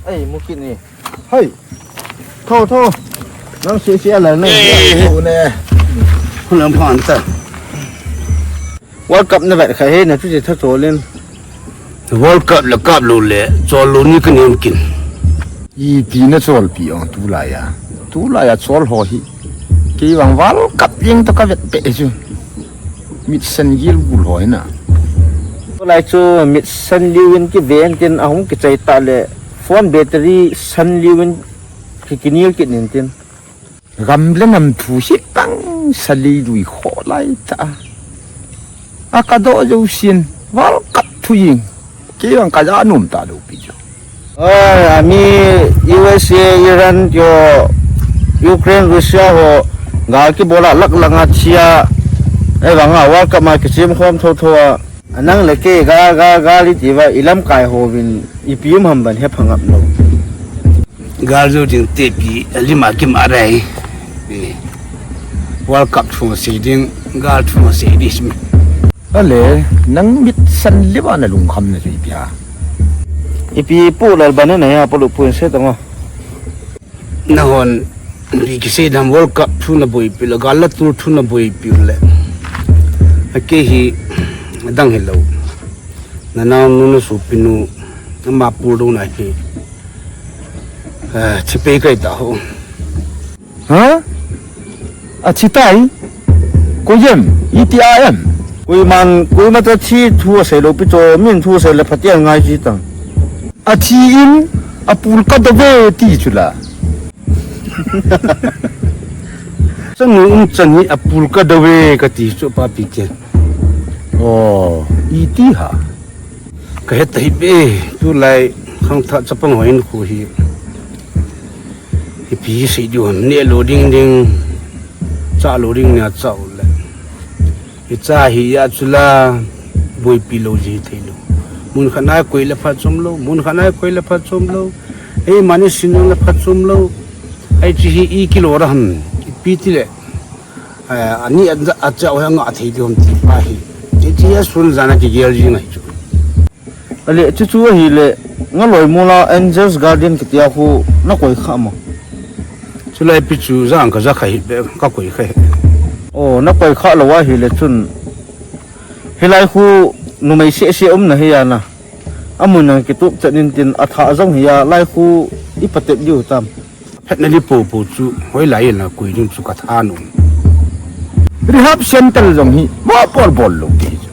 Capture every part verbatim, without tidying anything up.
Ei, mu kit ni. Hei. Tho, tho. Nang si si ala nang. Ei. Khu ne. Khu lam phan ta. World Cup na vet kha he na chu che tha cholin. World Cup le cup lo le chol lo ni ka nem kin. Iti na chol pi ong tulai a. Tulai a chol ho hi. Kei vang World Cup jeng to ka vet pe chu. Mit san gil bul ho hi na. Tulai chu mit san liu in ki ven tin a hung ki chai ta le phone battery san liu in ki kinil kit nin tin. Gam le nam thu hi pang sa lei lui kho lai ta. A ka do jo sin World Cup thu ing. Kei vang ka ja num ta lo pi jo. Oi, ami U S A, Iran, yo, Ukraine, Russia ho gal ki bola lak langa chia. Ei vang a World Cup ma ki sim khom tho tho a. Anang le kei ga, ga, ga li ti va i lamkai ho vin i pium ham ban he phangap lo. Gal zo ding te pi, a lima ki ma rai. Eh, World Cup thu se ding, gal thu se di sim. Ale, nang mit san le ba na lung kham na zui pia. I pi pu lal ban na ya pa lu pu se ta ngo. Na hon, ri ki se dam World Cup thu na boi pi le, gal la tur thu na boi pi le. A ke hi, dang he lo. Na nau nu na su pi nu, na ma pu do na hi. Ah, chi pe kai ta ho. Ha? A chi tai? Ko yem, iti a em. Kui man, kui ma ta chi thu a sei lo pi cho, min thu a sei le pha tian ngai chi tang. A thi in, a pul ka da ve ti chu la. Chanu um chan hi a pul ka da ve ka ti chu pa pi ken. Oh, i ti ha. Ka het ta hi be, tu lai khang tha chapang ho in khu hi. Hi pi sei diu ham ne lo ding ding. Cha lo ding nia cha u le. Hi cha hi ya chu la boipi lo ji thei lo. Mun khat nai koi le pha chom lo, mun khat nai koi le pha chom lo. Ei mani sin le pha chom lo. Ai chi hi i kilo ra ham. I pi ti le. Ai, ani a, a cha o nga thei diu ham ti pa hi. Chi chi ya sun zana ki gel ji ngai chu. Ale, chu chu ahile, Ngaloi mol a Angels Garden kiti a khu na koi kha mo. Chulai pi chu jang ka ja kha hi be, ka koi kha hi. Oh, na koi kha lo ahile chun. Hilai khu numei se se um na hi ya na. Amun nang kitup chan in tin a tha jong hi ya, lai khu i patep diu tam. Phetna li popo chu, hoi lai in la kui ding chu ka tha nom. Rehab center jong hi, mo bol bol lo ti chu.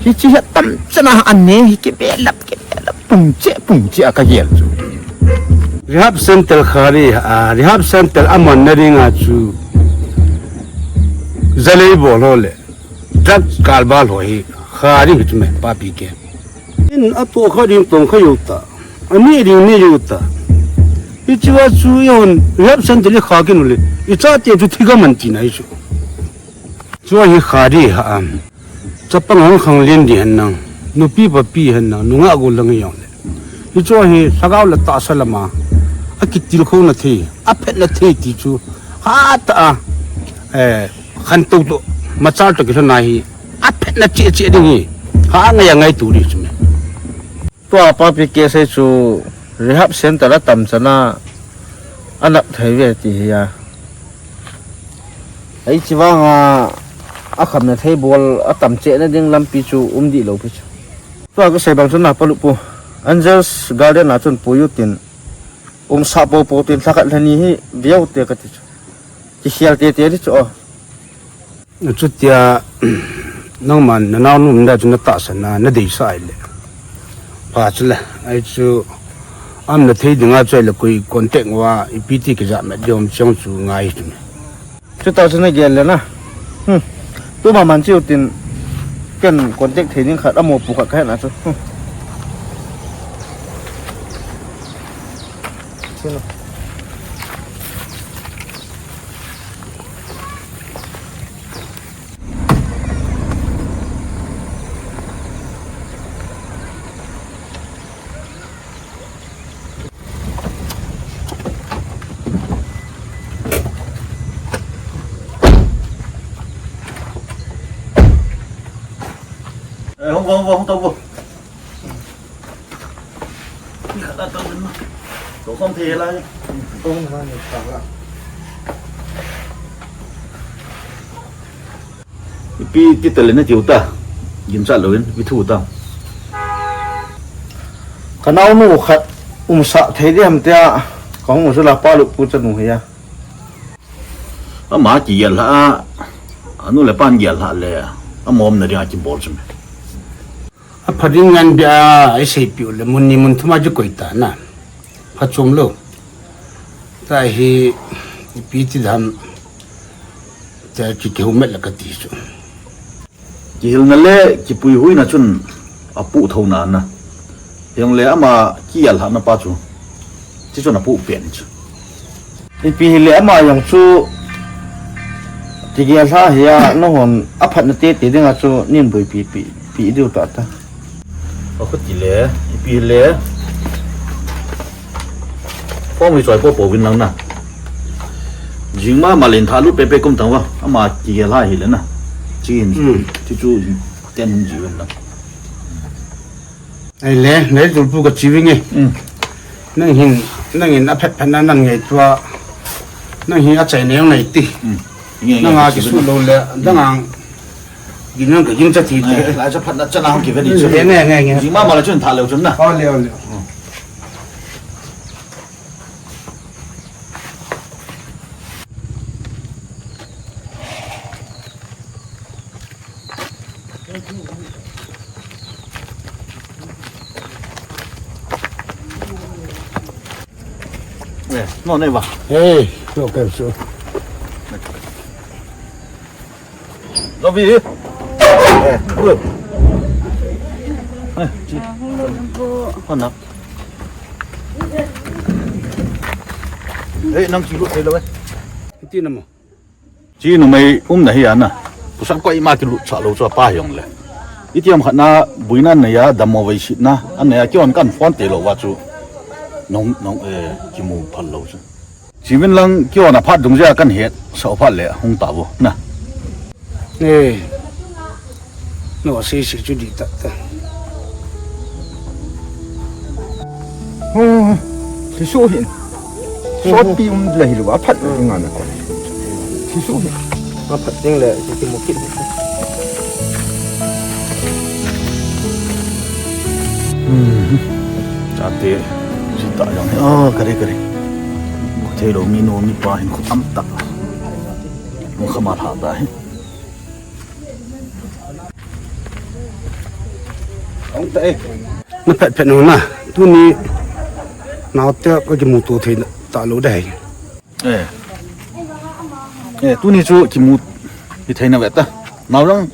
Hi chi hi tam chana an ne, hi ki be lap, ki be lap, pung che, pung che a ka gel chu. Rehab center kha ri, a, rehab center a man na ring a chu. Zalei bol ho le, drug kal bal ho hi, kha ri hi chu me, pa pi ke. In a to kha ding tong kha yo ta. A ni ding ni yo ta. I chi wa chu i hon rehab center li kha kin u le. I cha te chu thi ga man ti na i chu. Chu hi kha di ha am. Chapang hong khang lien di han nang. Nupi papi han nang. Nunga go lang yong le. I chu hi lhagao le tahsa lama. A kitil kho na thei. A phet na thei ti chu. Ha ta a. Eh, khan to to. Machal to ki thana hi. A phet na che che ding hi. Ha ngai ngai tu di chu me. Tua pa pi ke sei chu rehab center a tam chana a nap thei ve ti hi a. Ei chi vang a, a kham na thei bol a tam che na ding lampi chu um di lo pi chu. Tua ka sei bang chu na pa lu pu. Angels Garden a chun pu yu tin um sa po po tin thakhat lhani hi viau te ka ti chu. Ki khial te te di chu o. Chutia, nangman, na nau num da chu na tahsan a, na deisah ai le. Pha chu le, ai chu, am na thei dinga chu ai le koi contact wa, i P T ki ja met diom chiang chu ngai chu. Chuta chu na gel le na. Hmm. Tu ma man chiu tin, ken contact thei ding khat, amo pu khat ka he na chu. Hmm. Chu na. Eh, hung, hung, hung, hung, hung. Ni khat a tong in ma. Kom thei lai. Ipi ti tale na tiu ta. Ginchat louvin, ipi thu ta. Ka naonu khat umsah thei ding ham tia, ka hung u chu la pa lu pu chanu hi a. Ama kigel lha a, anu le pan gel lha le, amomna dinga kibol chu me. Apha ding ngan bia, a, i seipeh u le mun ni mun thum a chu koi ta na. Phachom lou. Tahi, ipi ti dam, ta ki kihou met la kati chu. Kihilna le kipuihuina chun apuh thouna na. Hijongle ama kigel lhahna pa chu. Chuchun apuh pen chu. Ipi hile ama jong chu kigel lha hi a, nahon aphatna tete dinga chu nin boipi pi, pi diu ta ta. Akhuti le, ipi le. Form hi choi popo vin lang na. Jing mama len tha lut pepe kum tang va. Ama kigel lha hile na. Chin. Hmm. Chuchu ten jing vin lang. Ahile, nei tulpu ka chi vinge. Hmm. Nang hin, nang hin aphet phet na nang ngaito a. Nang hin achaina jong nei ti. Hmm. Nge, nge, nang a kisu lou le, dang ang. Gin nang ka gin cha ti te. Nge, la cha phat na cha na hong ki ve di chu. Nge, nge, nge, nge. Jing mama la chun tha leu chun na. O le, o le. Hmm. Eh, no, nei va. Hey, no, ka su. Zobi. Eh, good. Eh, chi. Hon na. Eh, nang chi lut thei lou eh. Ti na mo. Chi numei umna hi a na. Pusak koima kilut cha lou chu apa hijongle. Itiham khat na buina nei a, dammo veisetna anei a, kihon kan phone te lou va chu. Nong, nong, eh, kimu phal lou chu. Chi vin lang kihon aphat dungjuia kan hetsah phat le hung ta vo na. Eh. No, sei sei chu di ta ta. Oh, thi su hin. Sot pi um la hi lou, aphat ding ana ko. Thi su hin. Aphat ding le, ki mu kit. Hmm. Chate, chi ta jong. Oh, kare, kare. Thei lou mi nu mi pa hin khu tam ta. Mu kha ma lha ta hi. Ong ta e. Na phet phet nung na. Tuni. Nao te ka kimuto thei ta lou dai. Eh. Eh, tuni chu kimu hi thei na ve ta. Nao lang.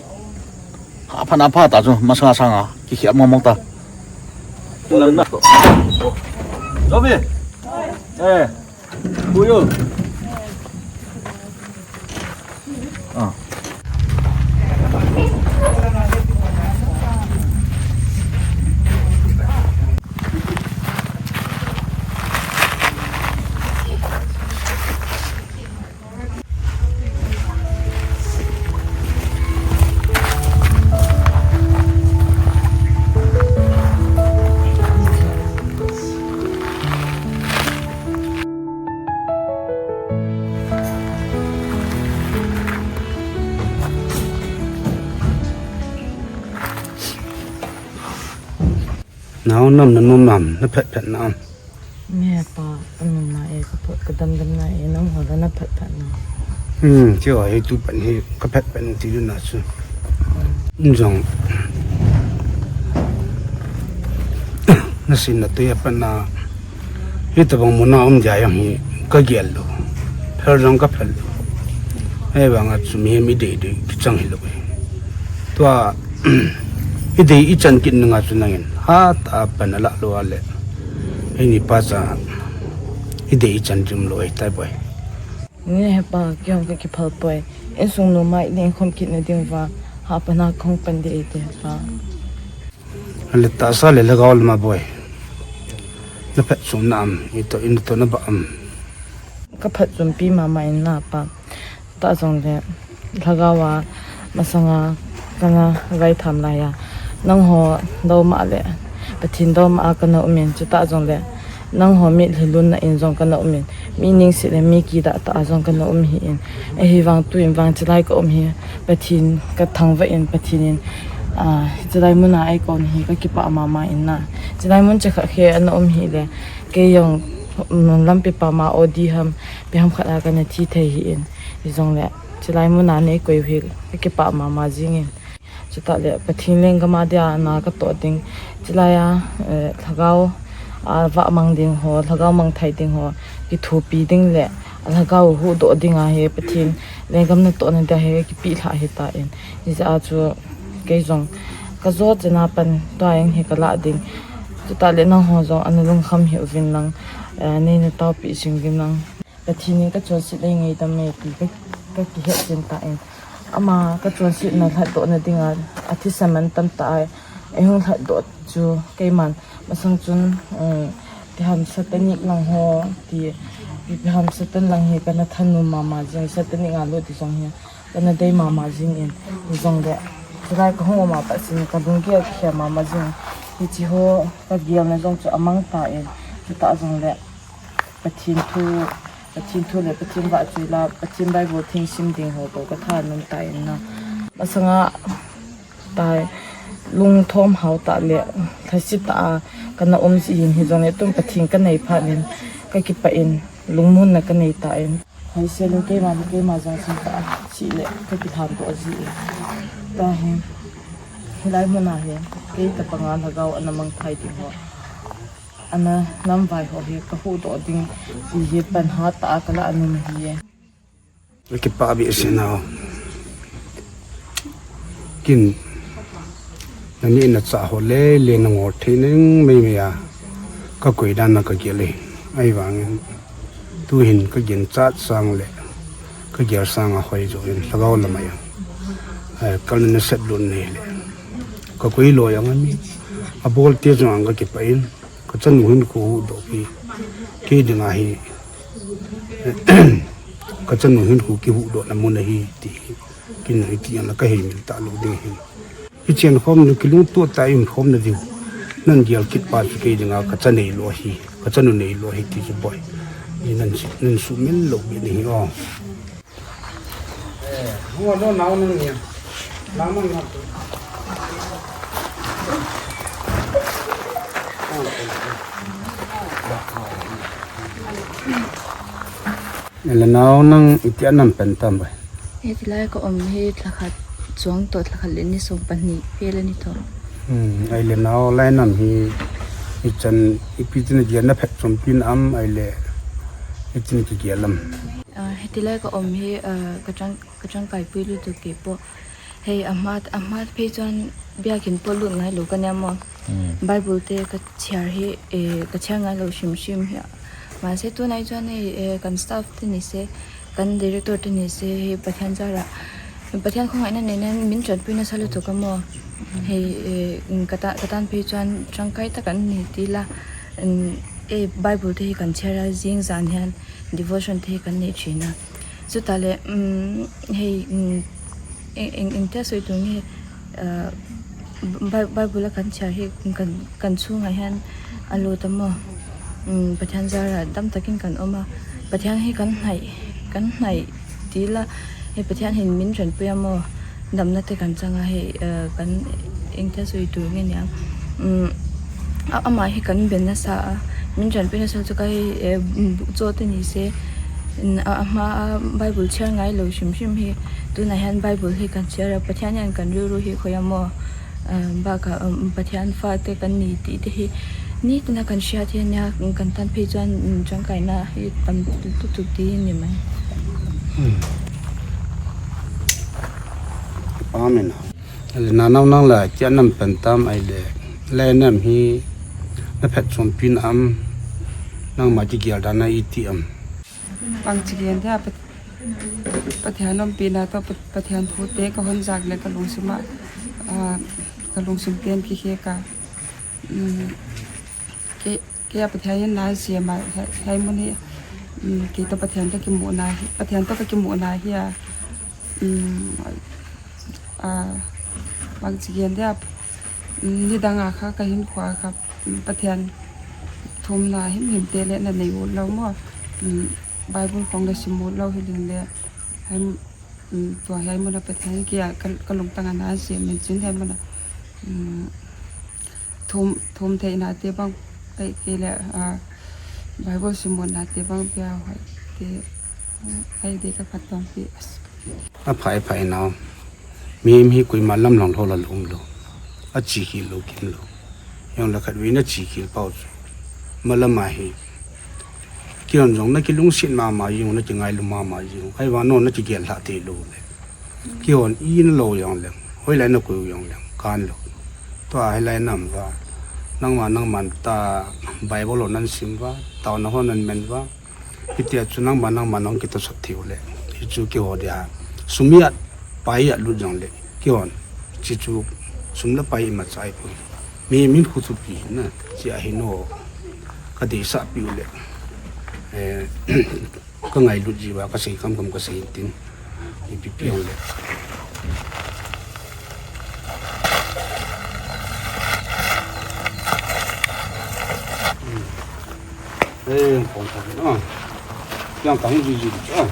Ha pha na pha ta chu masanga sanga. Ki khiap mong mong ta. Lang na. Zobi. Eh. Puyo. Ah. Nao nam na nom nam, na phet phet nam. Nge pa, ka nom na e, ka phet, ka dam dam na e, nang ho la na phet phet na. Hmm, chi ho hi tu pan hi, ka phet phet ti na chu. Jong. Na sin na tu ya pan na. Hitabang muna um dia jong hi ka gel lou. Phel jong ka phel lou. Hei vang a chu mihem i dei dei kichang hilou. Tua i dei i chan kit nunga chu nangin. Hat a pan a lah lou a le. Hei ni pa cha i dei i chan jum lou ei tai boi. Nge he pa, kei jong ka kiphal poi. Insung nu mai ding khom kit na ding va. Ha pa na khong pan ding ei te he pa. Ale tahsa le lhagao lama boi. Na phatchomna am, ito, ito na ba am. Ka phatchompi mama in na pa. Ta jong le, lhagao a, masanga, kana vai tham lai a. Nangho, dou ma le, Pathen dou ma a kana um in, chuta jong le, Nangho mitlhi lunna in jong kana um in, mi ningset le mi kidah tah a jong kana um hi in. Ahivang tuin vang chilai ka um hi, Pathen ka thangvah in, Pathen in, ah, chilai mun a eikon hi ka kipah mama in na. Chilai mun chakhat khe ana um hi le, kei jong, um, lampi pama odi ham, ipi ham khat a kana thi thei hi in. Hijongle, chilai mun a neikoi u hi ka kipah mama jing in. Chutah le Pathen lenggam a dia na ka toh ding. Chilai a, eh, lhagao a vah mang ding ho, lhagao mang thai ding ho, kithopi ding le lhagao huhdoh ding a hi Pathen lenggam natohna dia hi kipehlhah hi ta in. Hijeh a chu kei jong ka jo chena pan tua jong hi ka lah ding. Chutah le nangho jong ana lungkham hih uvin lang, eh, nei na taopi jing uvin lang. Pathen in ka chonset lei ngaidam e ti ka, ka kihet chen ta in. Ama ka chonsetna lhatdohna dinga, a thisa man tamtah a eihung lhatdoh chu keiman masang chun, um, ipi ham satanic lang ho ti, ipi ham Satan lang hi kana thanom mama jing, satanic a lut ti jong hi kana dei mama jing in, hijongle chulai ka hung um a pat sin ka lunggel kikhel mama jing. Hiche ho ka gelna jong chu amang ta in, chutah jongle Pathen thu, Pathen thu le Pathen vahchoi la, Pathen Bible theng sim ding ho toh ka thanom ta in na. Masanga tai lungthom hao tah le lhasetah a kana um jeh hin, hijongle tun Pathen ka nei phat in ka kipah in lungmonna ka nei ta in. Hoise le keima le keima jong chun ka, chule ka kilhan doh jeh in. Tahin, hilai mun a hin kei tabang a lhagao ana mang thai ding ho, ana namvai ho hi ka huhdoh ding ti hi pan hatah a ka lah nom ahi e. Ka kipah behseh nau. Kin, na neh na chah ho le, le na ngol thei ning meimei a ka koi dan a ka gel e. Ahivangin, tuhin ka ginchat sang le ka gel sang a hoi jo in, lhagao lam a jong, eh, kal na nasep lut nei le ka koi lou jong ahi. Abol te jong ang ka kipah in, ka chanu hinkho huhdoh hi kei dinga hi, ka chanu hinkho kihuhdohna mun ahi ti hi, kin iti jong le ka heimil talou ding ahi. Kichen khom na, kilungtoh tah a um khom na diu. Nan gel kit pa chu kei dinga ka cha nei lou ahi, ka chanu nei lou ahi ti chu boi. Ni nan si, nan sumil lou be ni hi o. Lenao nang itia nam pen tam bai? Hitilai ka um hi lhakhat chuang toh lhakhat le ni som pani vel ani toh. Hmm, ahile nao lai nam hi ichan ipi tin gel na phet chompi na am ahile itin kigel am? Ah, hitilai ka um hi, ah, ka chang, ka changkai pui lutuk kei po. Hei, ama, ama phei chuan biakin pot lut ngai lo ka nia maw. Hmm. Bible te ka chhiar hi, eh, ka chhiar ngai lo hrim hrim hi. Mahse tunai chuan hei, eh, kan staff te ni se, kan director te ni se, hei Pathian zara, Pathian khawngaihna neina min ṭanpuina sa lutuk a maw. Hei, eh, ka ta, ka tan phei chuan ṭangkai tak an ni ti la, eh, Bible te hi kan chhiar a, zing zan hian devotion te hi kan nei ṭhin a. Chutah le, um, hei, um, eng, eng, engtia sawi tur nge, uh, Bi-, Bible a kan chhiar hi kan, kan chhungah hian a lut a maw. Um, Pathian zara dam takin kan awm a. Pathian hi kan hnaih, kan hnaih ti la, hei Pathian hin min ṭanpui a maw. Damna te kan chang a, hei, uh, kan engtia sawi tur nge nia. Um, a, amah hi kan be nasa a, min ṭanpui nasa chu ka hei, eh, buk chaw te ni se, a, a hma a Bible chhiar ngai lo hrim hrim hi, tunah hian Bible hi kan chhiar a, Pathian hian kan rilru hi khawih a maw, eh, bakah, um, Pathian fate kan ni tih te hi, ni tina kan hriat hian nia, kan tan phei chuan, um, ṭangkaina hi tam lutuk tiin ni mai. Hmm. Amen. Ahile nanau nang la kia nam pen tam ahile, lai nam hi na phet chompi na am, nangma kigel dan a iti am? Bang chi gen dia, Pat-, Pathian awmpi na toh, Pat-, Pathian thu te ka hon zak le ka lungsim a, a, ka lungsim ten ki he ka, um, ke, Kei a Pathian in na siam a, he, he mun hi, um, kei toh Pathian toh kimuhna hi, Pathian toh ka kimuhna hi a, um, a, bang chi gen dia, um, nidang a kha ka hinkhua kha, um, Pathian, Thumna himhim te le na nei u lo mo. Um, Bible khong na sim u lo hi ding le. Hai, um, tua hai mo na Pathen kia ka, ka lungtang ana se min chin hai mo na. Um, thum, thum thei na te bang ai ke le, a, Bible sim u na te bang pia hai te, ai de ka khat tong pi as. A phai phai nau. Mi, mi koima lam long lho la lum lo. A chi khil lo kim lo. Jong la khat vei na chi khil pau chu. Malam a hi. Kihon jong na kilungset mama jing, na kingailu mama jing. Ai va no na kigel lha te lo le. Kihon i na lo jong le. Hoilai na koi jong le. Kan lo. Tua hoilai nam va. Nangma, nangma ta Bible ho nan sim va. Tao na ho nan men va. Hitia chu nangma, nangma nong kitosot thei u le. Hichu kiho dia. Sum a, pai a lut jong le. Kihon. Chi chu sum le pai ima chai poi. Mi, min khu chu pi na. Chi a hi no. Ka deisah pi u le. Eh, ka ngailut ji va, ka sei kam kam ka sei tin. Ipi pi u le. Eh, kong kong na. Yang kang ji ji a.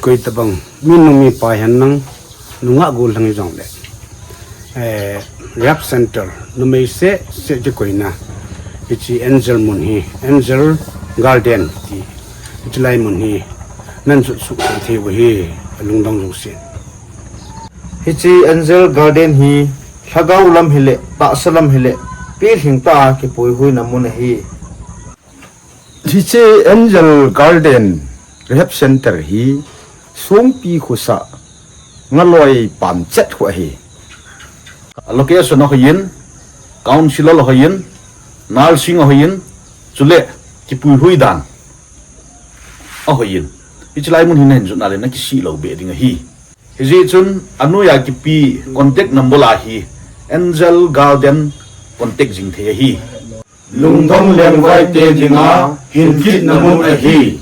Koi tabang, mi nu mi pa hen nang, nungah gol thang jong le. Eh, Rehab Center, numei seh seh kikoina. Hichi Angel mun hi, Angel Garden ti. Hichi lai mun hi, nan sut sut thei u hi, lungdong jong sin. Hichi Angel Garden hi, lhagao lam hi le, tahsa lam hi le, pilhing ta a kipuihuina mun ahi. Hiche Angel Garden Rehab Center hi Songpi khosah Ngaloi pam chet khu ahi. Location ahoiyin, counselor ahoiyin, nursing ahoiyin, chule kipuihui dan ahoiyin. Hiche lai mun hi nahin jot na le na kisih lou beh ding ahi. Hijeh chun anoiya kipe contact number la hi Angel Garden contact jing thei ahi. Lungdong lengvai te dinga hin kitna mun ahi.